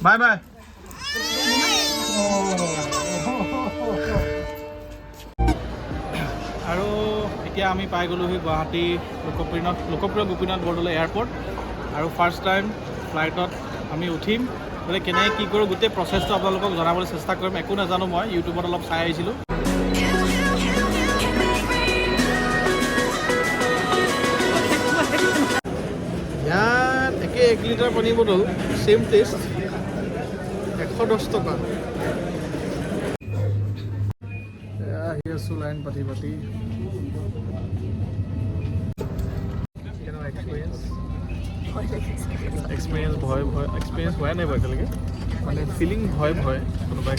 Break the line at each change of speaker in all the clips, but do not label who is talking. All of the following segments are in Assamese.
Bye bye. আৰু এতিয়া আমি পাই গ'লোহি গুৱাহাটী লোকপ্ৰিয় গোপীনাথ বৰদলৈ এয়াৰপৰ্ট। আৰু ফাৰ্ষ্ট টাইম ফ্লাইটত আমি উঠিম। গতিকে কেনেকৈ কি কৰোঁ গোটেই প্ৰচেছটো আপোনালোকক জনাবলৈ চেষ্টা কৰিম। একো নাজানো মই, ইউটিউবত অলপ চাই আহিছিলোঁ। ইয়াত একে 1 লিটাৰ পানী বটল, ছেইম টেষ্ট, 110 টকা। এয়া আহি আছোঁ লাইন পাতি পাতি। কেনেকুৱা এক্সপিৰিয়েঞ্চ? এক্সপিৰিয়েঞ্চ ভয় ভয় এক্সপিৰিয়েঞ্চ হোৱাই নাই বাৰু এতিয়ালৈকে, মানে ফিলিং ভয় ভয় কোনোবাই।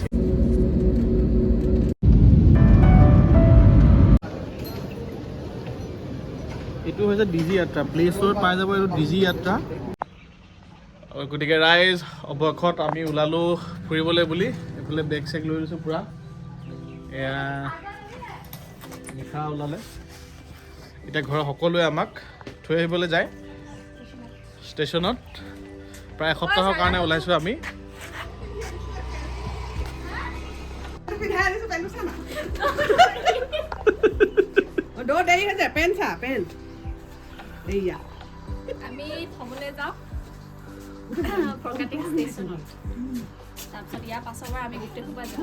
এইটো হৈছে ডিজি যাত্ৰা, প্লে ষ্ট'ৰত পাই যাব এইটো ডিজি যাত্ৰা। গতিকে ৰাইজ, অৱশেষত আমি ওলালোঁ ফুৰিবলৈ বুলি। এইফালে বেগ চেগ লৈ লৈছোঁ পূৰা। এয়া নিশা ওলালে। এতিয়া ঘৰৰ সকলোৱে আমাক থৈ আহিবলৈ যায় ষ্টেচনত। প্ৰায় এসপ্তাহৰ কাৰণে ওলাইছোঁ আমি।
পিন্ধাই আনিছো পেণ্টটো চা না। দৌৰ দেৰি হৈছে, পেণ্ট চা, পেণ্ট এইয়া।
আমি থ'বলৈ যাওঁ ফৰকাটিং ষ্টেচনত। তাৰপিছত ইয়াৰ পাছৰ বাৰ আমি গোটেই সোপা যাম।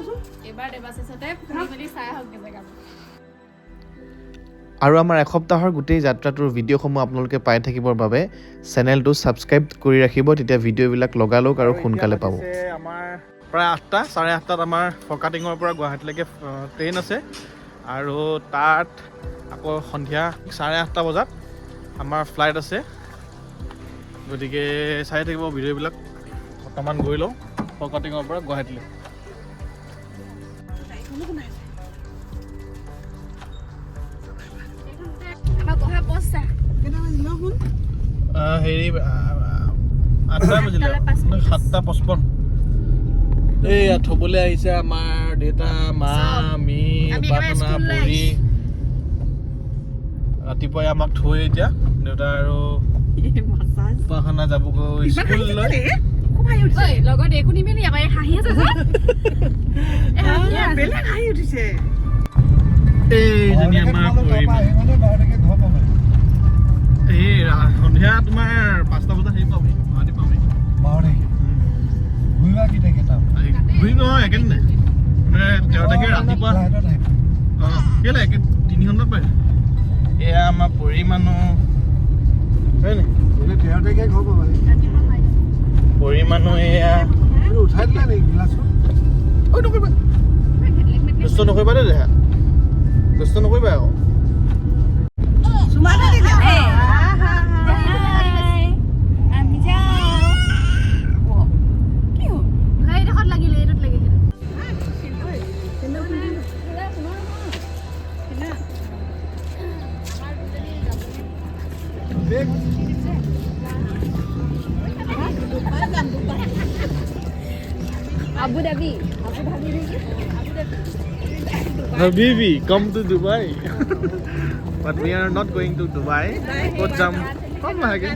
এইবাৰ দেৱাশিষতে ফুৰি মেলি চাই আহকগৈ জেগাবোৰ।
আৰু আমাৰ এসপ্তাহৰ গোটেই যাত্ৰাটোৰ ভিডিঅ'সমূহ আপোনালোকে পাই থাকিবৰ বাবে চেনেলটো ছাবস্ক্ৰাইব কৰি ৰাখিব, তেতিয়া ভিডিঅ'বিলাক লগালগ আৰু সোনকালে পাব। আমাৰ প্ৰায় 8টা 8:30ত আমাৰ ফৰকাটিঙৰ পৰা গুৱাহাটীলৈকে ট্ৰেইন আছে আৰু তাত আকৌ সন্ধিয়া 8:30 বজাত আমাৰ ফ্লাইট আছে। গতিকে চাই থাকিব ভিডিঅ'বিলাক। বৰ্তমান গৈ লওঁ ফৰকাটিঙৰ পৰা গুৱাহাটীলৈ।
আমাৰ বহা পইচা।
কেইটা বাজিল শুন?
হেৰি, 8টা বাজিলে।
7টা 5 মিনিট।
7টা 55। এইয়া থ'বলৈ আহিছে আমাৰ দেউতা, মা, আমি,
আমি একেবাৰে
উপাসনা,
স্কুললৈ
পৰি।
আহিছোঁ।
ৰাতিপুৱাই আমাক থৈ এতিয়া দেউতা আৰু উপাসনা যাবগৈ স্কুললৈ।
খুব হাঁহি উঠিছে।
ঐ, লগত একো নিমিলি আকৌ, এই হাঁহি আছে যে। এই হাঁহি আছে।
বেলেগ হাঁহি উঠিছে।
এইজনী আমাৰ পৰি। এই সন্ধিয়া তোমাৰ 5টা বজাত হেৰি পামহি, গুৱাহাটী পামহি। ঘূৰিম নহয় একেদিনাই, মানে 13 তাৰিখে ৰাতিপুৱা। অঁ, কেলৈ একে 3 ঘণ্টাত পাই। এয়া আমাৰ পৰি মানুহ হয় নি?
13 তাৰিখে ঘৰ পাবা।
ৰাতিপুৱা পাই যাম।
পৰি মানুহ এয়া।
উঠাই দিলা নেকি গিলাচটো?
ঐ, নকৰিবা, দুষ্ট নকৰিবা দেই দেহা, দুষ্ট নকৰিবা আকৌ।
চুমা এটা দি দে।
আমি যাওঁ।
কি হ'ল?
এইডোখৰত লাগিলে, এইটোত লাগিলে। Abu Dhabi, Abu Dhabi নেকি?
Habibi, come to Dubai. But we are not going to Dubai. ক'ত যাম কম লাহেকে।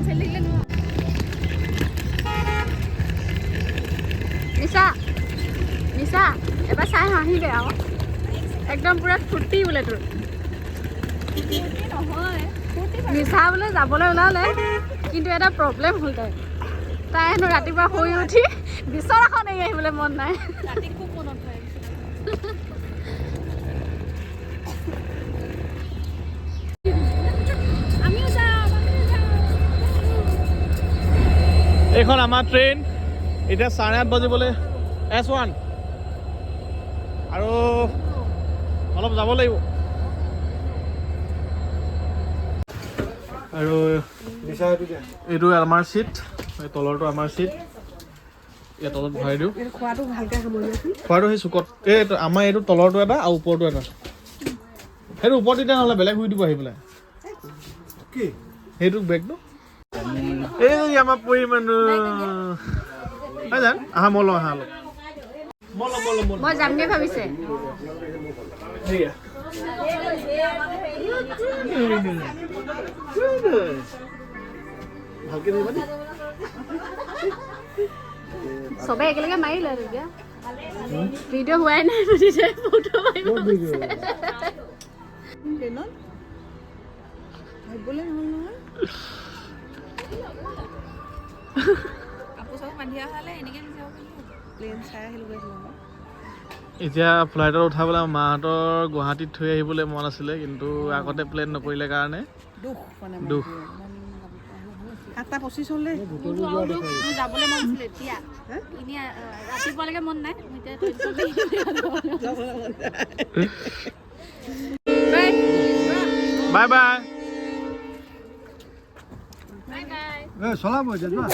নিচা, নিচা, এবাৰ চাই হাঁহি দে আকৌ। একদম পুৰা ফূৰ্তি বোলে তোৰ। নিচা বোলে যাবলৈ ওলালে, কিন্তু এটা প্ৰব্লেম হ'ল। তাই হেনো ৰাতিপুৱা শুই উঠি বিচনাখন এৰি আহিবলৈ মন নাই। ৰাতি খুব মনত পৰে। আমিও যাম, আমিও যাম।
এইখন আমাৰ ট্ৰেইন। এতিয়া 8:30 বাজিবলৈ, এছ 1, আৰু অলপ যাব লাগিব। আৰু এইটো আমাৰ চিট, এই তলৰটো আমাৰ চিট। ইয়াৰ তলত ভৰাই দিওঁ।
এইটো খোৱাটো ভালকে সামৰি।
খোৱাটো সেই চুকত। এই আমাৰ এইটো তলৰটো এটা আৰু ওপৰটো এটা। সেইটো ওপৰত তেতিয়া নহ'লে বেলেগ শুই দিব আহি পেলাই।
কি?
সেইটো বেগটো। এই আমাৰ পৰি মানুহ হয় জান। আহা, মই লওঁ, আহা অলপ। মই লওঁ, মই লওঁ, মই লওঁ।
মই যামগে ভাবিছে।
সেয়া। ভালকে ধৰিবা দেই।
চবে একেলগে মাৰিলে তেতিয়া। ভিডিঅ' হোৱাই নাই, সুধিছে ফটো মাৰিব গৈছে।
ট্ৰেইনত ভাবিবলৈ নহ'ল নহয়।
কাপোৰ চাপোৰ বান্ধি অহা হ'লে এনেকৈ গুচি যাব পাৰিলো।
প্লেন চাই আহিলোগৈ শ্বিলঙত।
এতিয়া ফ্লাইটত উঠাবলৈ মাহঁতৰ গুৱাহাটীত থৈ আহিবলৈ মন আছিলে, কিন্তু আগতে প্লেন নকৰিলে কাৰণে
দুখ মানে।
দুখ।
7:25 হ'ল দেই।
মোৰতো আৰু দুখ, মোৰ যাবলৈ মন আছিলে এতিয়া। এনেই ৰাতিপুৱালৈকে মন নাই, মোৰ এতিয়া টেনচন।
যাবলৈ মন নাই।
বাই।
Bye bye.
Bye bye.
এ চলাব এতিয়া, যোৱা।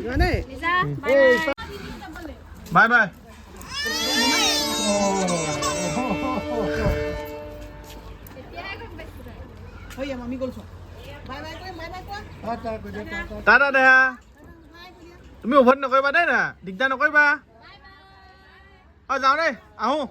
যোৱা নাই।
Liza, bye bye.
Bye bye.
এতিয়াহে গম পাইছোঁ তাই।
হৈ যাম আমি, গ'ল চোৱা। বাই বাই কোৱা, বাই বাই কোৱা।
টাটা কৈ দিয়া, টাটা।
টাটা দেহা। তুমি উভতি নকৰিবা দেই না, দিগদাৰ নকৰিবা। অঁ, যাওঁ দেই, আহোঁ।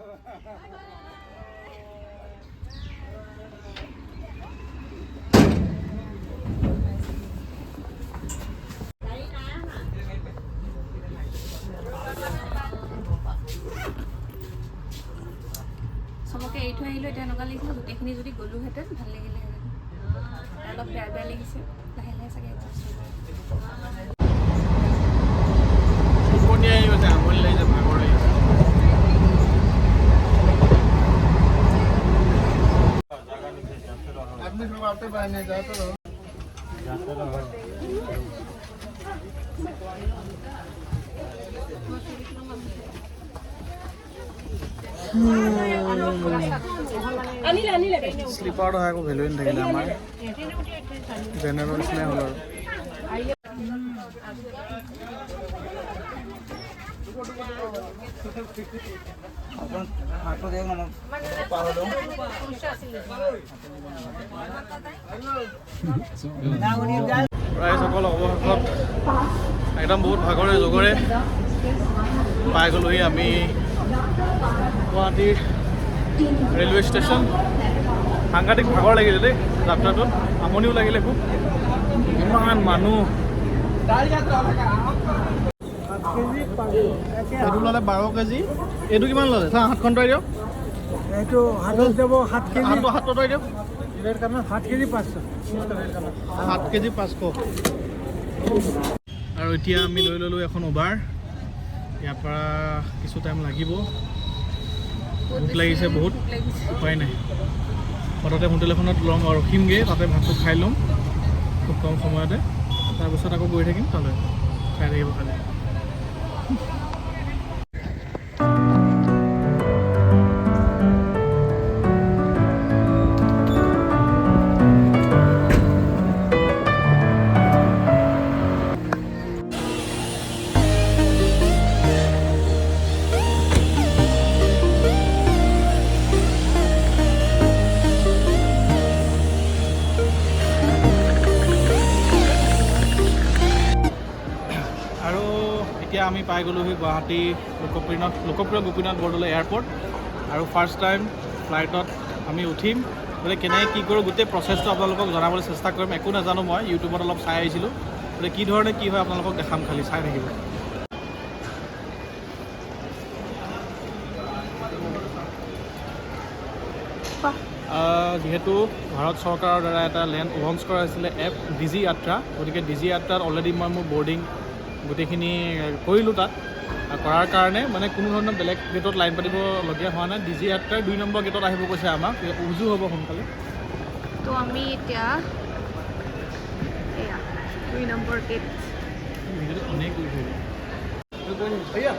চবকে এৰি থৈ আহিলোঁ, এতিয়া এনেকুৱা লাগিছে গোটেইখিনি যদি গ'লোহেঁতেন ভাল লাগিলেহেঁতেন। অলপ বেয়া বেয়া লাগিছে, লাহে লাহে চাগে এডজাষ্ট হ'ব।
টোপনি আহি গৈছে, আমনি লাগিছে, ভাগৰ লাগিছে। শ্লিপাৰত অহা একো ভেলুৱে নাথাকিলে আমাৰ, জেনেৰেলৰ নিচিনাই হ'ল আৰু। ৰাইজসকল, অৱশেষত একদম বহুত ভাগৰে জোগৰে পাই গ'লোহি আমি গুৱাহাটীৰ ৰেলৱে ষ্টেচন। সাংঘাতিক ভাগৰ লাগিলে দেই যাত্ৰাটোত, আমনিও লাগিলে খুব, ইমান মানুহ। এইটো ল'লে 12 কেজি। এইটো কিমান ল'লে? চা, হাতখন তই দিয়ক।
এইটো হাতত যাব 7 কেজি।
হাতটো, হাতটো তই দিয়ক।
7 কেজি 500।
7 কেজি 500। আৰু এতিয়া আমি লৈ ল'লোঁ এখন উবাৰ। ইয়াৰ পৰা কিছু টাইম লাগিব। ভোক লাগিছে বহুত, উপায় নাই। হঠাতে হোটেল এখনত ল'ম আৰু ৰখিমগৈ, তাতে ভাতটো খাই ল'ম খুব কম সময়তে। তাৰপিছত আকৌ গৈ থাকিম তালৈ, খাই থাকিব খালি। আৰু এতিয়া আমি পাই গ'লোহি গুৱাহাটী লোকপ্ৰিয় গোপীনাথ বৰদলৈ এয়াৰপৰ্ট। আৰু ফাৰ্ষ্ট টাইম ফ্লাইটত আমি উঠিম। গতিকে কেনেকৈ কি কৰোঁ, গোটেই প্ৰচেছটো আপোনালোকক জনাবলৈ চেষ্টা কৰিম। একো নাজানো মই, ইউটিউবত অলপ চাই আহিছিলোঁ। গতিকে কি ধৰণে কি হয় আপোনালোকক দেখাম, খালি চাই থাকিব। যিহেতু ভাৰত চৰকাৰৰ দ্বাৰা এটা লেণ্ড লঞ্চ কৰা হৈছিলে এপ ডিজি যাত্ৰা, গতিকে ডিজি যাত্ৰাত অলৰেডি মই মোৰ বৰ্ডিং গোটেইখিনি কৰিলোঁ। তাত কৰাৰ কাৰণে মানে কোনো ধৰণৰ বেলেগ গেটত লাইন পাতিবলগীয়া হোৱা নাই। ডিজি যাত্ৰাৰ 2 নম্বৰ গেটত আহিব কৈছে আমাক, উজু হ'ব সোনকালে।
তো আমি এতিয়া এয়া 2 নম্বৰ গেট।
ভিডিঅ'টো অনেক দূৰ হৈ গ'ল। ভাইয়া।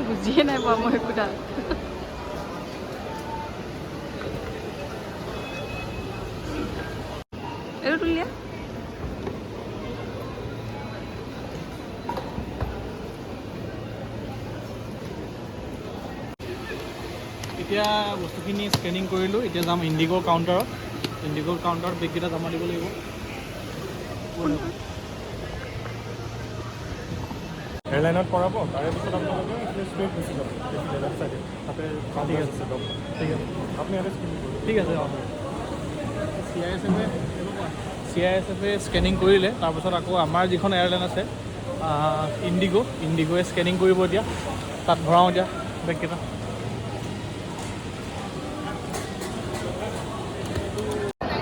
বুজিয়ে নাই পোৱা মই একোডাল। এইটো তুলি দিয়া।
এতিয়া বস্তুখিনি স্কেনিং কৰিলোঁ, এতিয়া যাম ইণ্ডিগ'ৰ কাউণ্টাৰত। ইণ্ডিগ'ৰ কাউণ্টাৰত বেগকেইটা জমা দিব লাগিব।
এয়াৰলাইনত কৰাব। তাৰে পিছত আপোনালোকে এইফালে ষ্ট্ৰেইট গুচি যাব লেফ্ট চাইডে, তাতে
ঠিক আছে।
আছে।
ঠিক আছে।
আপুনি ইয়াতে স্কেনিং কৰিব।
ঠিক আছে, অঁ। চি I S এফে স্কেনিং কৰিলে। তাৰপিছত আকৌ আমাৰ যিখন এয়াৰলাইন আছে ইণ্ডিগ', ইণ্ডিগ'য়ে স্কেনিং কৰিব। এতিয়া তাত ভৰাওঁ এতিয়া বেগকেইটা।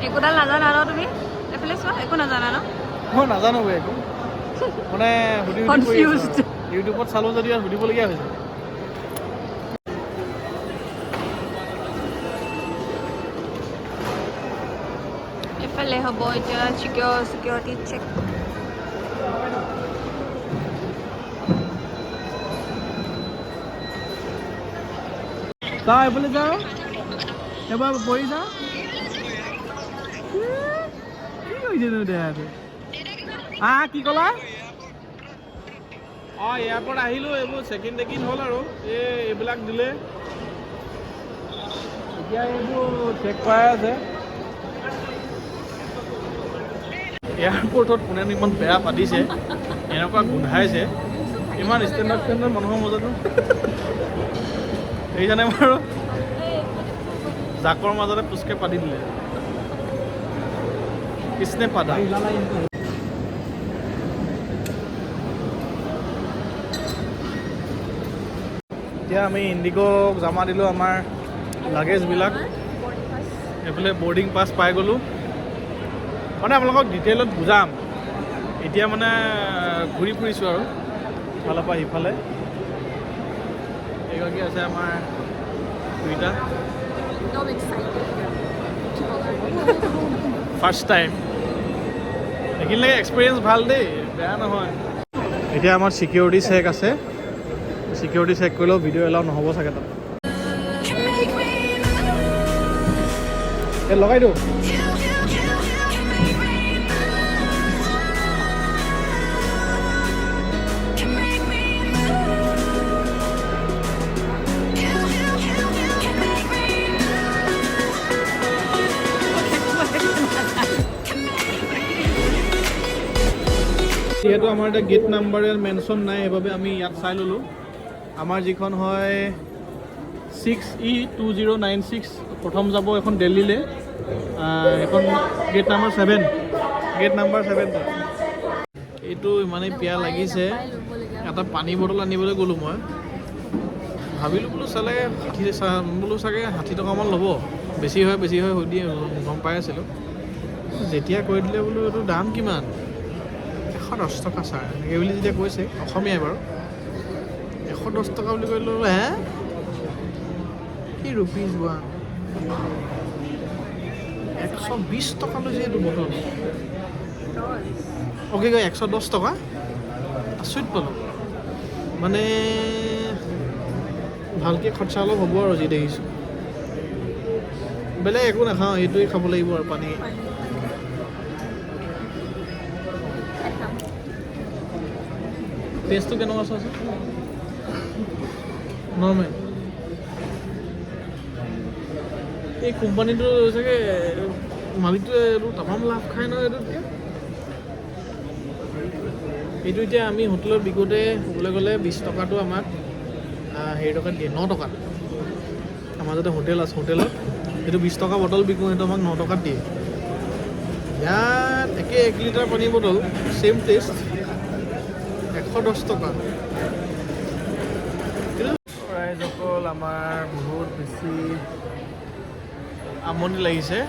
একোডাল নাজানা ন তুমি? এইফালে চোৱা, একো নাজানা ন?
মই নাজানো বে একো, মানে সুধি সুধি কৰি আছোঁ।
Confused.
আৰু। ইউটিউবত চালোঁ যদি আৰু সুধিবলগীয়া হৈছে।
এইফালে হ'ব এতিয়া চিকিউৰিটি চেক।
যাওঁ, এইফালে যাওঁ, এবাৰ পৰি যাওঁ। কি কৰিছেনো দেহাটো? আহ, কি ক'লা? অঁ, এয়াৰপৰ্ট আহিলোঁ। এইবোৰ চেকিং টেকিং হ'ল আৰু এই এইবিলাক দিলে। এতিয়া এইবোৰ চেক কৰাই আছে। এয়াৰপৰ্টত কোনেনো ইমান বেয়া পাতিছে, এনেকুৱা গোন্ধাইছে, ইমান ষ্টেণ্ডাৰ্ড ষ্টেণ্ডাৰ্ড মানুহৰ মাজতো দেখিছানে বাৰু? জাকৰ মাজতে পুচকে পাতি দিলে। কৃষ্ণে পাদা। এতিয়া আমি ইণ্ডিগ'ক জমা দিলোঁ আমাৰ লাগেজবিলাক। এইফালে বৰ্ডিং পাছ পাই গ'লোঁ। মানে আপোনালোকক ডিটেইলত বুজাম। এতিয়া মানে ঘূৰি ফুৰিছোঁ আৰু ইফালৰ পৰা সিফালে। এইগৰাকী আছে আমাৰ দুইটা।
একদম এক্সাইটেড।
ফাৰ্ষ্ট টাইম এইখিনিলৈকে এক্সপিৰিয়েঞ্চ ভাল দেই, বেয়া নহয়। এতিয়া আমাৰ চিকিউৰিটি চেক আছে। চিকিউৰিটি চেক কৰিলেও ভিডিঅ' এলাউ নহ'ব চাগে তাত। এই লগাই দিওঁ। যিহেতু আমাৰ এতিয়া গেট নাম্বাৰ ইয়াত মেনশ্যন নাই, সেইবাবে আমি ইয়াত চাই ল'লোঁ। আমাৰ যিখন হয় 6E 2096, প্ৰথম যাব এখন দিল্লীলৈ। এখন gate number 7, gate number 7। এইটো ইমানেই পিয়াহ লাগিছে, এটা পানী বটল আনিবলৈ গ'লোঁ মই। ভাবিলোঁ বোলো চালে 60 বোলো চাগে 60 টকামান ল'ব, বেছি হয় বেছি হয় সুধি গম পাই আছিলোঁ। যেতিয়া কৈ দিলে বোলো এইটো দাম কিমান? 110 টকা ছাৰ, এনেকৈ বুলি যেতিয়া কৈছে, অসমীয়াই বাৰু, 110 টকা বুলি কৈলোঁ। হে, কি ৰুপিজ 1, 120 টকা লৈছে এইটো বটল। অ'কে, কয় 110 টকা। আচৰিত পালোঁ। মানে ভালকৈ খৰচা অলপ হ'ব আৰু যি দেখিছোঁ। বেলেগ একো নাখাওঁ, এইটোৱে খাব লাগিব আৰু পানী। টেষ্টটো কেনেকুৱা চোৱাচোন। নৰ্মেল। এই কোম্পানীটো চাগে মালিকটোৱে এইটো তামাম লাভ খায় নহয় এইটো। এতিয়া এইটো এতিয়া আমি হোটেলত বিকোঁতে ক'বলৈ গ'লে 20 টকাটো আমাক হেৰি টকাত দিয়ে, 9 টকাত। আমাৰ যাতে হোটেল আছে, হোটেলত সেইটো 20 টকা বটল বিকোঁ, সেইটো আমাক 9 টকাত দিয়ে। ইয়াত একে 1 লিটাৰ পানী বটল, ছেইম টেষ্ট, 110 টকা। ৰাইজসকল, আমাৰ বহুত বেছি আমনি লাগিছে।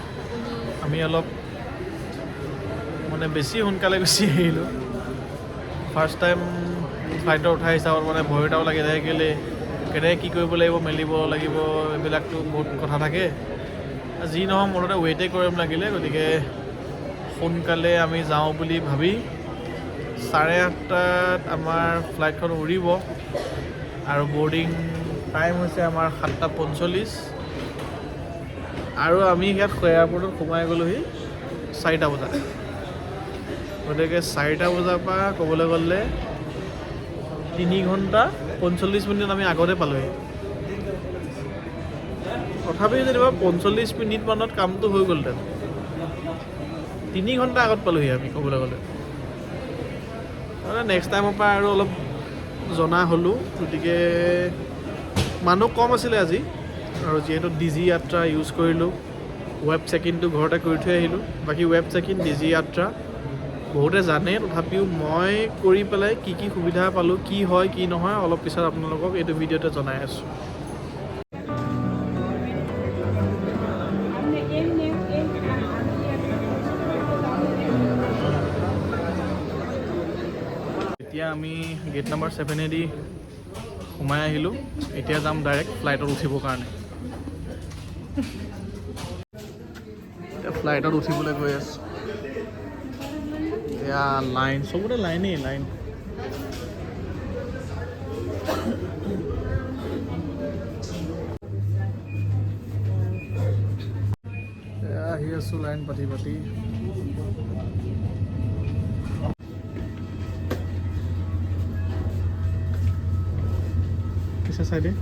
আমি অলপ মানে বেছি সোনকালে গুচি আহিলোঁ। ফাৰ্ষ্ট টাইম ফ্লাইটত উঠা হিচাপত মানে ভয় এটাও লাগি থাকে। কেলৈ কেনেকৈ কি কৰিব লাগিব, মেলিব লাগিব, এইবিলাকতো বহুত কথা থাকে। যি নহওক, মুঠতে ৱেইটেই কৰিম লাগিলে। গতিকে সোনকালে আমি যাওঁ বুলি ভাবি 8:30ত আমাৰ ফ্লাইটখন উৰিব আৰু বৰ্ডিং টাইম হৈছে আমাৰ 7:45 আৰু আমি ইয়াত এয়াৰপৰ্টত সোমাই গ'লোহি 4টা বজাত। গতিকে 4টা বজাৰ পৰা ক'বলৈ গ'লে 3 ঘণ্টা 45 মিনিট আমি আগতে পালোহি। তথাপিও যেনিবা 45 মিনিটমানত কামটো হৈ গ'লহেঁতেন। 3 ঘণ্টা আগত পালোহি আমি ক'বলৈ গ'লে। মানে নেক্সট টাইমৰ পৰা আৰু অলপ জনা হ'লোঁ। গতিকে মানুহ কম আছিলে আজি আৰু যিহেতু ডিজি যাত্ৰা ইউজ কৰিলোঁ, ৱেব চেক ইনটো ঘৰতে কৰি থৈ আহিলোঁ। বাকী ৱেব চেক ইন, ডিজি যাত্ৰা বহুতে জানে, তথাপিও মই কৰি পেলাই কি কি সুবিধা পালোঁ, কি হয় কি নহয়, অলপ পিছত আপোনালোকক এইটো ভিডিঅ'তে জনাই আছোঁ। এতিয়া আমি গেট নাম্বাৰ 7 এদি সোমাই আহিলোঁ। এতিয়া যাম ডাইৰেক্ট ফ্লাইটত উঠিবৰ কাৰণে। এতিয়া ফ্লাইটত উঠিবলৈ গৈ আছোঁ। এয়া লাইন, চবতে লাইনেই লাইন। এয়া আহি আছোঁ লাইন পাতি পাতি। পিছে চাইডে।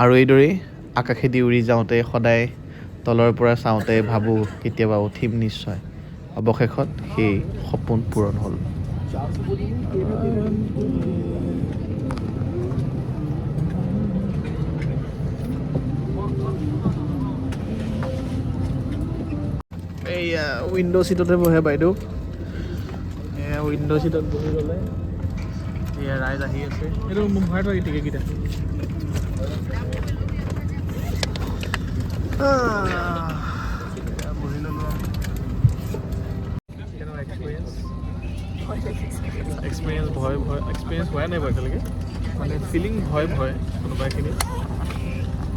আৰু এইদৰেই আকাশেদি উৰি যাওঁতে সদায় তলৰ পৰা চাওঁতে ভাবোঁ, কেতিয়াবা উঠিম নিশ্চয়। অৱশেষত সেই সপোন পূৰণ হ'ল।
এইয়া উইণ্ড' চিটতে বহে বাইদেউ। এয়া উইণ্ড' চিটত বহি ল'লে। এয়া ৰাইজ আহি আছে। এইটো মোক ভৰাই থয় টিকেটকেইটা। এয়া বহি ল'লোঁ আমি। কেনেকুৱা এক্সপিৰিয়েঞ্চ? এক্সপিৰিয়েঞ্চ ভয় ভয় এক্সপিৰিয়েঞ্চ হোৱাই নাই বাৰু এতিয়ালৈকে, মানে ফিলিং ভয় ভয় কোনোবাখিনিত।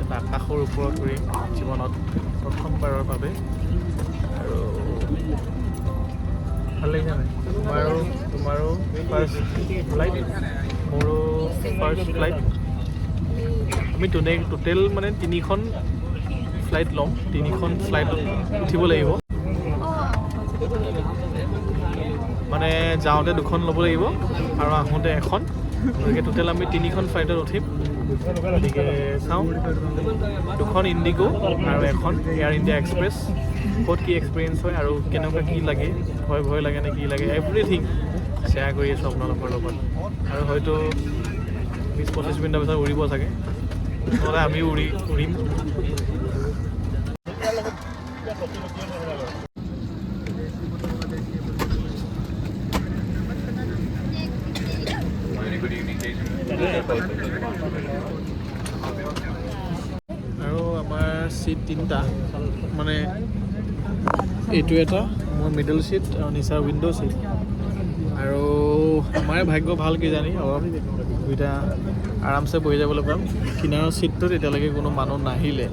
এটা আকাশৰ ওপৰত উৰিম জীৱনত প্ৰথমবাৰৰ বাবে আৰু ভাল লাগিছে নাই? তোমাৰো ফাৰ্ষ্ট ফ্লাইট, মোৰো ফাৰ্ষ্ট ফ্লাইট। আমি টোটেল মানে তিনিখন ফ্লাইট ল'ম, তিনিখন ফ্লাইটত উঠিব লাগিব। মানে যাওঁতে দুখন ল'ব লাগিব আৰু আহোঁতে এখন। গতিকে টোটেল আমি তিনিখন ফ্লাইটত উঠিম। গতিকে চাওঁ, দুখন ইণ্ডিগ' আৰু এখন এয়াৰ ইণ্ডিয়া এক্সপ্ৰেছ। ক'ত কি এক্সপিৰিয়েঞ্চ হয় আৰু কেনেকুৱা কি লাগে, ভয় ভয় লাগে নে কি লাগে, এভৰিথিং শ্বেয়াৰ কৰি আছোঁ আপোনালোকৰ লগত। আৰু হয়তো 20-25 মিনিটৰ পিছত উৰিব চাগে, নহ'লে আমিও উৰিম। আৰু আমাৰ চিট তিনিটা, মানে এইটো এটা মোৰ মিডল চিট আৰু নিচাৰ উইণ্ড' চিট। আৰু আমাৰে ভাগ্য ভাল কিজানি, অলপ দুইটা আৰামছে বহি যাবলৈ পাম। কিনাৰৰ চিটটোত এতিয়ালৈকে কোনো মানুহ নাহিলে।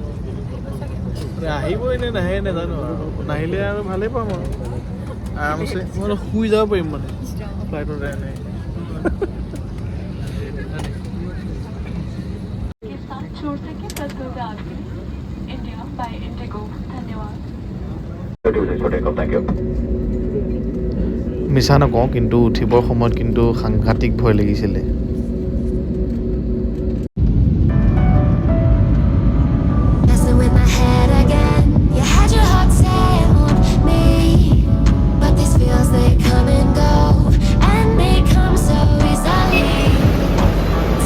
মানে আহিবই নে নাহে নাজানো আৰু, নাহিলে আৰু ভালেই পাম আৰু আৰামছে মই অলপ শুই যাব পাৰিম, মানে ফ্লাইটত এনে।
के साथ छोड़ सके 10,000 के इंडिया बाय इंडिगो। धन्यवाद।
মিছা নকওঁ কিন্তু, উঠিবৰ সময়ত কিন্তু সাংঘাতিক ভয় লাগিছিলে।
Messing with my head again. You had your heart set on me, but these feels, they come and go, and they come so easily.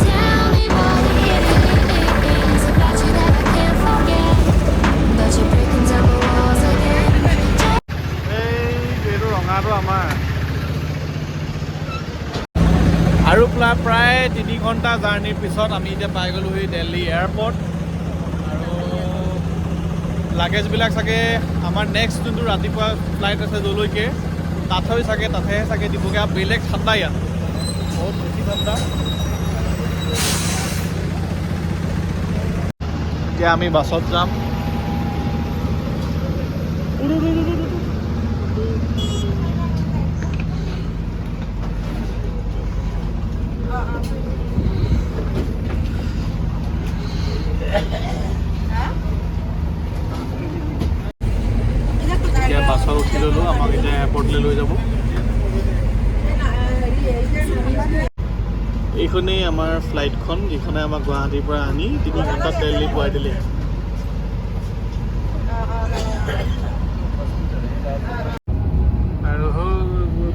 Tell me what it is about you that I can't forget, but you're breaking down my walls again.
এই এইটো ৰঙাটো আমাৰ। আৰু প্ৰায় 3 ঘণ্টা জাৰ্ণিৰ পিছত আমি এতিয়া পাই গ'লোহি দিল্লী এয়াৰপৰ্ট। আৰু লাগেজবিলাক চাগে আমাৰ নেক্সট যোনটো ৰাতিপুৱা ফ্লাইট আছে য'লৈকে, তাতৈ চাগে, তাতহে চাগে দিবগৈ। আৰু বেলেগ ঠাণ্ডা ইয়াত, বহুত বেছি ঠাণ্ডা। এতিয়া আমি বাছত যাম। উৰ, উৰ, উৰ, উৰ, উৰ। এতিয়া বাছত উঠি ল'লোঁ, আমাক এতিয়া এয়াৰপৰ্টলৈ লৈ যাব। এইখনেই আমাৰ ফ্লাইটখন, যিখনে আমাক গুৱাহাটীৰ পৰা আনি 3 ঘণ্টাত দিল্লী পোৱাই দিলে। আৰু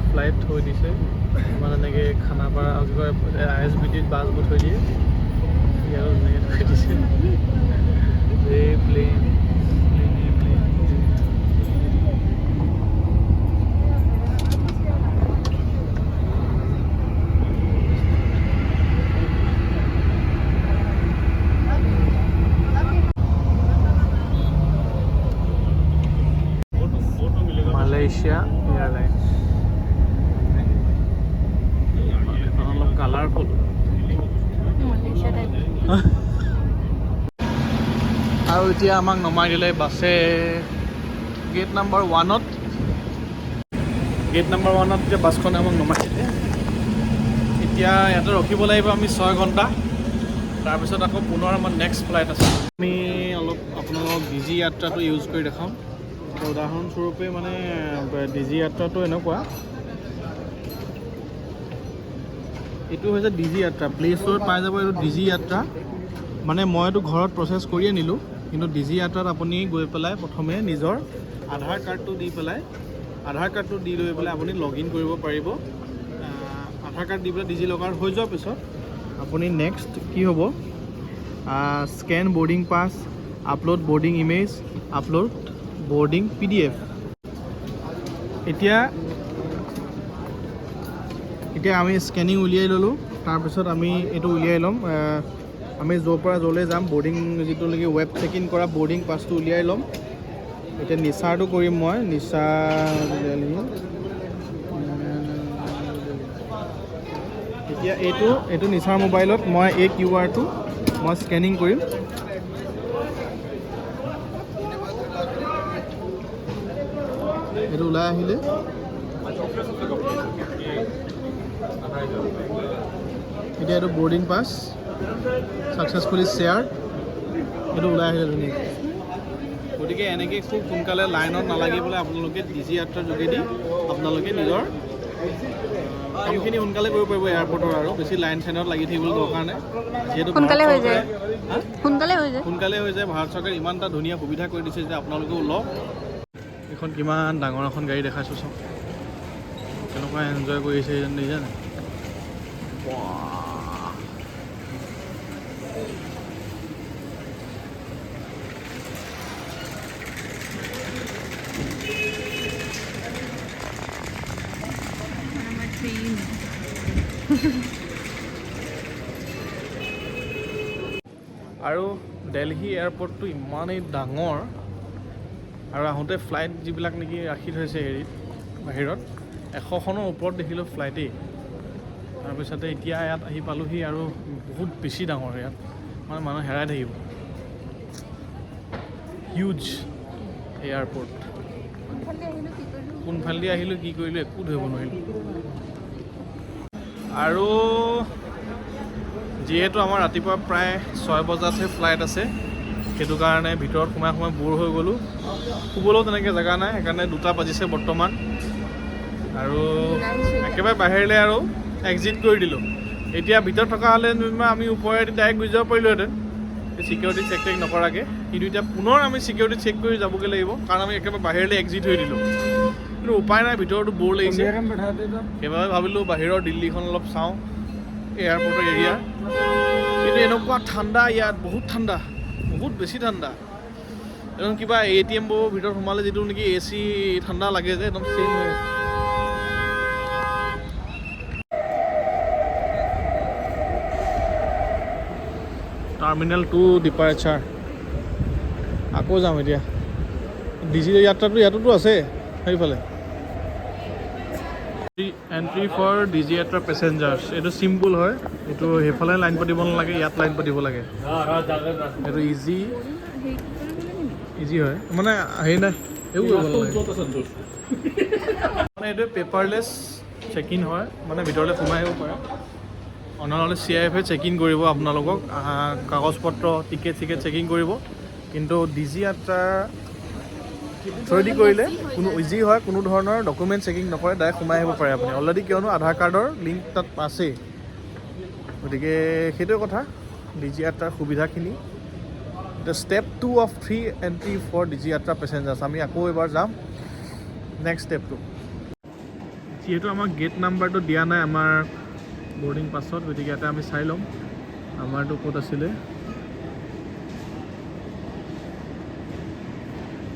ফ্লাইট থৈ দিছে। মানে এনেকৈ খানাপাৰা, কি কয়, আইএছবিটিত বাছবোৰ থৈ দিয়ে, ইয়াৰো তেনেকৈ থৈ দিছে। এই plane, plane, plane. Malaysia airlines. এখন অলপ কালাৰফুল।
Malaysia type.
আৰু এতিয়া আমাক নমাই দিলে বাছে গেট নাম্বাৰ 1ত। গেট নাম্বাৰ 1ত এতিয়া বাছখনে আমাক নমাই দিলে। এতিয়া ইয়াতে ৰখিব লাগিব আমি 6 ঘণ্টা। তাৰপিছত আকৌ পুনৰ আমাৰ নেক্সট ফ্লাইট আছে। আমি অলপ আপোনালোকক ডিজি যাত্ৰাটো ইউজ কৰি দেখাম। তো উদাহৰণস্বৰূপে মানে ডিজি যাত্ৰাটো এনেকুৱা, এইটো হৈছে ডিজি যাত্ৰা। প্লে ষ্ট'ৰত পাই যাব এইটো ডিজি যাত্ৰা। মানে মই এইটো ঘৰত প্ৰচেছ কৰি আনিলোঁ, কিন্তু ডিজি যাত্ৰাত আপুনি গৈ পেলাই প্ৰথমে নিজৰ আধাৰ কাৰ্ডটো দি পেলাই, আধাৰ কাৰ্ডটো দি লৈ পেলাই আপুনি লগ ইন কৰিব পাৰিব। আধাৰ কাৰ্ড দি পেলাই ডিজি লকাৰ হৈ যোৱাৰ পিছত আপুনি নেক্সট কি হ'ব? Scan boarding pass, upload boarding image, upload boarding PDF। এতিয়া এতিয়া আমি স্কেনিং উলিয়াই ল'লোঁ। তাৰপিছত আমি এইটো উলিয়াই ল'ম। আমি য'ৰ পৰা য'লৈ যাম, বৰ্ডিং যিটো নেকি ৱেব চেক ইন কৰা বৰ্ডিং পাছটো উলিয়াই ল'ম। এতিয়া নিচাৰটো কৰিম মই। নিচা উলিয়াই ল'ম। এতিয়া এইটো নিচাৰ মোবাইলত মই এই কিউআৰটো মই স্কেনিং কৰিম। এইটো ওলাই আহিলে। এতিয়া এইটো বৰ্ডিং পাছ ছাকচেছফুলি শ্বেয়াৰ, এইটো ওলাই আহিলে ধুনীয়াকৈ। গতিকে এনেকৈ খুব সোনকালে লাইনত নালাগি পেলাই আপোনালোকে ডিজি যাত্ৰাৰ যোগেদি আপোনালোকে নিজৰ কামখিনি সোনকালে কৰিব পাৰিব এয়াৰপৰ্টৰ, আৰু বেছি লাইন চাইনত লাগি থাকিবলৈ দৰকাৰ নাই যিহেতু ভাৰত
সোনকালে হৈ যায়।
চৰকাৰে- হা?
সোনকালে হৈ যায়।
সোনকালে হৈ যায়। ভাৰত চৰকাৰে ইমান এটা ধুনীয়া সুবিধা কৰি দিছে যে আপোনালোকেও লওক। এইখন কিমান ডাঙৰ এখন গাড়ী দেখাইছোঁ, চাওক কেনেকুৱা এনজয় কৰিছে এইজন, দেখিছে নাই? বাহ।
আমাৰ ট্ৰেইন।
আৰু দেলহি এয়াৰপৰ্টটো ইমানেই ডাঙৰ আৰু আহোঁতে ফ্লাইট যিবিলাক নেকি ৰাখি থৈছে হেৰিত বাহিৰত, 100খনৰ ওপৰত দেখিলোঁ ফ্লাইটেই। তাৰপিছতে এতিয়া ইয়াত আহি পালোহি আৰু বহুত বেছি ডাঙৰ ইয়াত, মানে মানুহ হেৰাই থাকিব। Huge airport.
কোনফালে আহিলোঁ, কি কৰিলোঁ।
কোনফালেদি আহিলোঁ, কি কৰিলোঁ, একো ধৰিব নোৱাৰিলোঁ। আৰু যিহেতু আমাৰ ৰাতিপুৱা প্ৰায় 6 বজাতহে ফ্লাইট আছে, সেইটো কাৰণে ভিতৰত সোমাই সোমাই ব'ৰ হৈ গ'লোঁ। শুবলৈও তেনেকৈ জেগা নাই, সেইকাৰণে 2টা বাজিছে বৰ্তমান আৰু একেবাৰে বাহিৰলৈ আৰু এক্সিট কৰি দিলোঁ। এতিয়া ভিতৰত থকা হ'লে যেনিবা আমি ওপৰেদি ডাইৰেক্ট গুচি যাব পাৰিলোহেঁতেন চিকিউৰিটি চেক টেক নকৰাকৈ। কিন্তু এতিয়া পুনৰ আমি চিকিউৰিটি চেক কৰি যাবগৈ লাগিব, কাৰণ আমি একেবাৰে বাহিৰলৈ এক্সিট হৈ দিলোঁ। কিন্তু উপায় নাই, ভিতৰতো ব'ৰ লাগিছে। সেইবাবে ভাবিলোঁ বাহিৰৰ দিল্লীখন অলপ চাওঁ, এয়াৰপৰ্টৰ এৰিয়া। কিন্তু এনেকুৱা ঠাণ্ডা ইয়াত, বহুত ঠাণ্ডা, বহুত বেছি ঠাণ্ডা। একদম কিবা এটিএমবোৰৰ ভিতৰত সোমালে যিটো নেকি এচি ঠাণ্ডা লাগে যে, একদম চেম হৈ আছে। টাৰ্মিনেল 2 ডিপাৰ্চাৰ, আকৌ যাম এতিয়া। ডিজি যাত্ৰাটো ইয়াতোতো আছে সেইফালে। এণ্ট্ৰি ফৰ ডিজি যাত্ৰা পেচেঞ্জাৰ্ছ, এইটো চিম্পুল হয়। এইটো সেইফালে লাইন পাতিব নালাগে, ইয়াত লাইন পাতিব লাগে। এইটো ইজি ইজি হয়, মানে হেৰি নাই, একো কৰিব নালাগে। মানে এইটো পেপাৰলেছ চেক ইন হয়, মানে ভিতৰলৈ সোমাই আহিব পাৰে। নহ'লে চি I এফে চেক ইন কৰিব আপোনালোকক, কাগজ পত্ৰ, টিকেট চিকেট চেকিং কৰিব। কিন্তু ডিজি যাত্ৰা থ্ৰুৱেদি কৰিলে কোনো ইজি হয়, কোনো ধৰণৰ ডকুমেণ্ট চেকিং নকৰে, ডাইৰেক্ট সোমাই আহিব পাৰে আপুনি অলৰেডি, কিয়নো আধাৰ কাৰ্ডৰ লিংক তাত আছেই। গতিকে সেইটোৱে কথা, ডিজি যাত্ৰাৰ সুবিধাখিনি। এতিয়া step 2 of 3 entry for DigiYatra passengers. আমি আকৌ এবাৰ যাম নেক্সট ষ্টেপটো। যিহেতু আমাক গেট নাম্বাৰটো দিয়া নাই আমাৰ বৰ্ডিং পাছত, গতিকে এটা আমি চাই ল'ম আমাৰটো ক'ত আছিলে।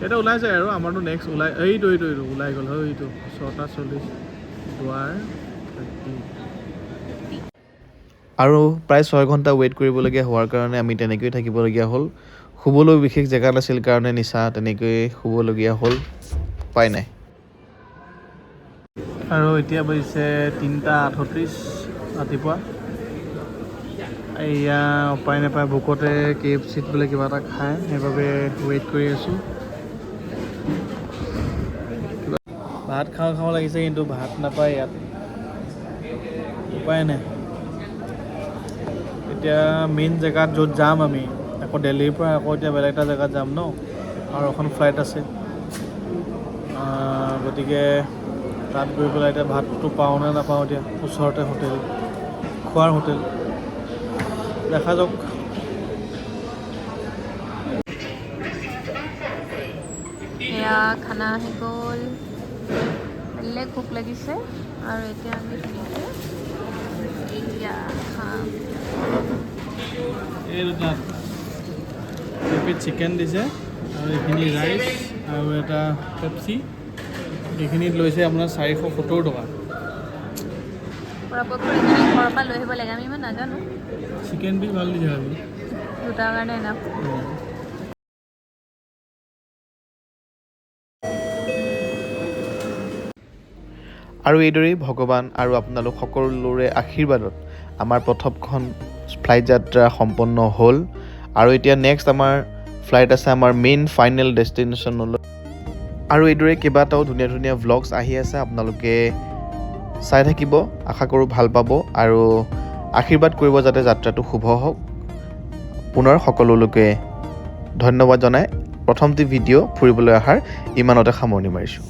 এটা ওলাই যায় আৰু আমাৰটো নেক্সট ওলাই, এইটো ওলাই গ'ল। হয়, এইটো 6:40, দুৱাৰ 30।
আৰু প্ৰায় 6 ঘণ্টা ৱেইট কৰিবলগীয়া হোৱাৰ কাৰণে আমি তেনেকৈয়ে থাকিবলগীয়া হ'ল। শুবলৈ বিশেষ জেগা নাছিল কাৰণে নিচা তেনেকৈয়ে শুবলগীয়া হ'ল, উপায় নাই।
আৰু এতিয়া বাজিছে 3:38 ৰাতিপুৱা। এয়া উপায় নাপায় ভোকতে কেএফচিত বোলে কিবা এটা খায়, সেইবাবে ৱেইট কৰি আছোঁ। ভাত খাওঁ খাওঁ লাগিছে, কিন্তু ভাত নাপায় ইয়াত, উপায় নাই। এতিয়া মেইন জেগাত য'ত যাম আমি, আকৌ দেলহিৰ পৰা আকৌ এতিয়া বেলেগ এটা জেগাত যাম ন, আৰু এখন ফ্লাইট আছে। গতিকে তাত গৈ পেলাই এতিয়া ভাতটো পাওঁ নে নাপাওঁ। এতিয়া ওচৰতে হোটেল, খোৱাৰ হোটেল, দেখা যাওক।
এয়া খানা আহি গ'ল। বেলেগ ভোক লাগিছে আৰু এতিয়া আমি ধুনীয়াকৈ এয়া খাম।
এই দুটাত এপিচ চিকেন দিছে আৰু এইখিনি ৰাইচ আৰু এটা পেপচি। এইখিনিত লৈছে আপোনাৰ 470 টকা।
পৰাপক্ষত এইখিনি ঘৰৰ পৰা লৈ আহিব লাগে। আমি ইমান নাজানো।
চিকেন পিচ ভাল দিছে আৰু।
দুটাৰ কাৰণে এনাফ।
আৰু এইদৰেই ভগৱান আৰু আপোনালোক সকলোৰে আশীৰ্বাদত আমাৰ প্ৰথমখন ফ্লাইট যাত্ৰা সম্পন্ন হ'ল। আৰু এতিয়া নেক্সট আমাৰ ফ্লাইট আছে আমাৰ মেইন ফাইনেল ডেষ্টিনেশ্যনলৈ। আৰু এইদৰে কেইবাটাও ধুনীয়া ধুনীয়া ভ্লগছ আহি আছে, আপোনালোকে চাই থাকিব। আশা কৰোঁ ভাল পাব আৰু আশীৰ্বাদ কৰিব যাতে যাত্ৰাটো শুভ হওক। পুনৰ সকলোলৈকে ধন্যবাদ জনাই প্ৰথমটি ভিডিঅ' ফুৰিবলৈ অহাৰ ইমানতে সামৰণি মাৰিছোঁ।